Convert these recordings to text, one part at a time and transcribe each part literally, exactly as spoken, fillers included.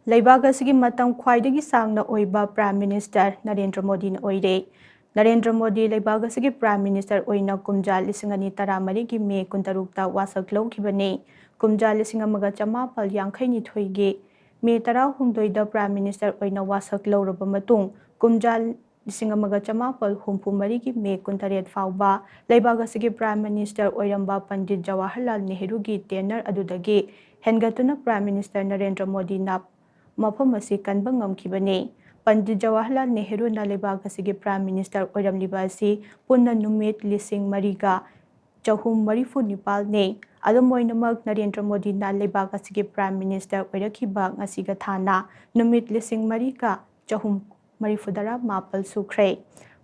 ꯂꯩꯕꯥꯛ ꯑꯁꯤꯒꯤ ꯃꯇꯝ ꯈ꯭ꯋꯥꯏꯗꯒꯤ ꯁꯥꯡꯅ ꯑꯣꯏꯕ Prime Minister ꯅꯔꯦꯟꯗ꯭ꯔ ꯃꯣꯗꯤꯅ ꯑꯣꯏꯔꯦ꯫ ꯅꯔꯦꯟꯗ꯭ꯔ ꯃꯣꯗꯤ ꯂꯩꯕꯥꯛ ꯑꯁꯤꯒꯤ Prime Minister ꯑꯣꯏꯅ ꯀꯨꯝꯖꯥ ꯂꯤꯁꯤꯡ ꯑꯅꯤ ꯇꯔꯥꯃꯔꯤꯒꯤ ꯃꯦ ꯀꯨꯟꯇꯔꯨꯛꯇ ꯋꯥꯁꯛ ꯂꯧꯈꯤꯕꯅꯤ꯫ ꯀꯨꯝꯖꯥ ꯂꯤꯁꯤꯡ ꯑꯃꯒ ꯆꯃꯥꯄꯜ ꯌꯥꯡꯈꯩꯅꯤꯊꯣꯏꯒꯤ ꯃꯦ ꯇꯔꯥꯍꯨꯝꯗꯣꯏꯗ Prime Minister ꯑꯣꯏꯅ ꯋꯥꯁꯛ ꯂꯧꯔꯕ ꯃꯇꯨꯡ, ꯀꯨꯝꯖꯥ ꯂꯤꯁꯤꯡ ꯑꯃꯒ ꯆꯃꯥꯄꯜ ꯍꯨꯝꯐꯨ ꯃꯔꯤꯒꯤ ꯃꯦ ꯀꯨꯟꯇꯔꯦꯠ ꯐꯥꯎꯕ ꯂꯩꯕꯥꯛ ꯑꯁꯤꯒꯤ Prime Minister ꯑꯣꯏꯔꯝꯕ ꯄꯟꯗꯤꯠ ꯖꯋꯥꯍꯔꯂꯥꯜ ꯅꯦꯍꯔꯨꯒꯤ tenure ꯑꯗꯨꯗꯒꯤ ꯍꯦꯟꯒꯠꯇꯨꯅ Prime Minister ꯅꯔꯦꯟꯗ꯭ꯔ ꯃꯣꯗꯤꯅ ꯃꯐꯝ ꯑꯁꯤ ꯀꯟꯕ ꯉꯝꯈꯤꯕꯅꯤ꯫ ꯄꯟꯗꯤꯠ ꯖꯋꯥꯍꯔꯂꯥꯜ ꯅꯦꯍꯔꯨꯅ ꯂꯩꯕꯥꯛ ꯑꯁꯤꯒꯤ Prime Minister ꯑꯣꯏꯔꯝꯂꯤꯕ ꯑꯁꯤ ꯄꯨꯟꯅ ꯅꯨꯃꯤꯠ ꯂꯤꯁꯤꯡ ꯃꯔꯤꯒ ꯆꯍꯨꯝ ꯃꯔꯤꯐꯨ ꯅꯤꯄꯥꯜꯅꯤ꯫ ꯑꯗꯨꯝ ꯑꯣꯏꯅꯃꯛ, ꯅꯔꯦꯟꯗ꯭ꯔ ꯃꯣꯗꯤꯅ ꯂꯩꯕꯥꯛ ꯑꯁꯤꯒꯤ Prime Minister ꯑꯣꯏꯔꯛꯈꯤꯕ ꯉꯁꯤꯒ ꯊꯥꯅ ꯅꯨꯃꯤꯠ ꯂꯤꯁꯤꯡ ꯃꯔꯤꯒ ꯆꯍꯨꯝ ꯃꯔꯤꯐꯨꯇꯔꯥ ꯃꯥꯄꯜ ꯁꯨꯈ꯭ꯔꯦ꯫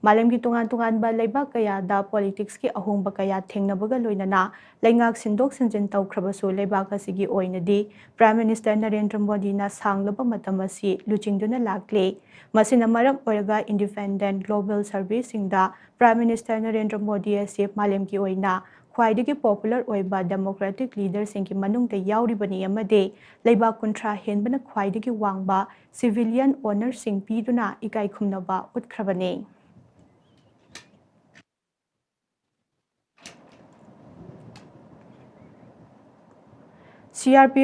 ꯃꯥꯂꯦꯝꯒꯤ ꯇꯣꯉꯥꯟ ꯇꯣꯉꯥꯟꯕ ꯂꯩꯕꯥꯛ ꯀꯌꯥꯗ politicsꯀꯤ ꯑꯍꯣꯡꯕ ꯀꯌꯥ ꯊꯦꯡꯅꯕꯒ ꯂꯣꯏꯅꯅ ꯂꯩꯉꯥꯛ ꯁꯤꯟꯗꯣꯛ ꯁꯤꯟꯖꯤꯟ ꯇꯧꯈ꯭ꯔꯕꯁꯨ, ꯂꯩꯕꯥꯛ ꯑꯁꯤꯒꯤ ꯑꯣꯏꯅꯗꯤ Prime Minister ꯅꯔꯦꯟꯗ꯭ꯔ ꯃꯣꯗꯤꯅ ꯁꯥꯡꯂꯕ ꯃꯇꯝ ꯑꯁꯤ ꯂꯨꯆꯤꯡꯗꯨꯅ ꯂꯥꯛꯂꯤ꯫ ꯃꯁꯤꯅ ꯃꯔꯝ ꯑꯣꯏꯔꯒ independent global surveyꯁꯤꯡꯗ Prime Minister Narendra Modi ꯑꯁꯤ ꯃꯥꯂꯦꯝꯒꯤ ꯑꯣꯏꯅ ꯈ꯭ꯋꯥꯏꯗꯒꯤ popular ꯑꯣꯏꯕ democratic leaderꯁꯤꯡꯒꯤ ꯃꯅꯨꯡꯗ ꯌꯥꯎꯔꯤꯕꯅꯤ ꯑꯃꯗꯤ ꯂꯩꯕꯥꯛ ꯀꯨꯟꯊ꯭ꯔꯥ ꯍꯦꯟꯕꯅ ꯈ꯭ꯋꯥꯏꯗꯒꯤ ꯋꯥꯡꯕ civilian honourꯁꯤꯡ ꯄꯤꯗꯨꯅ ꯏꯀꯥꯏ ꯈꯨꯝꯅꯕ ꯎꯠꯈ꯭ꯔꯕꯅꯤ꯫ CRPF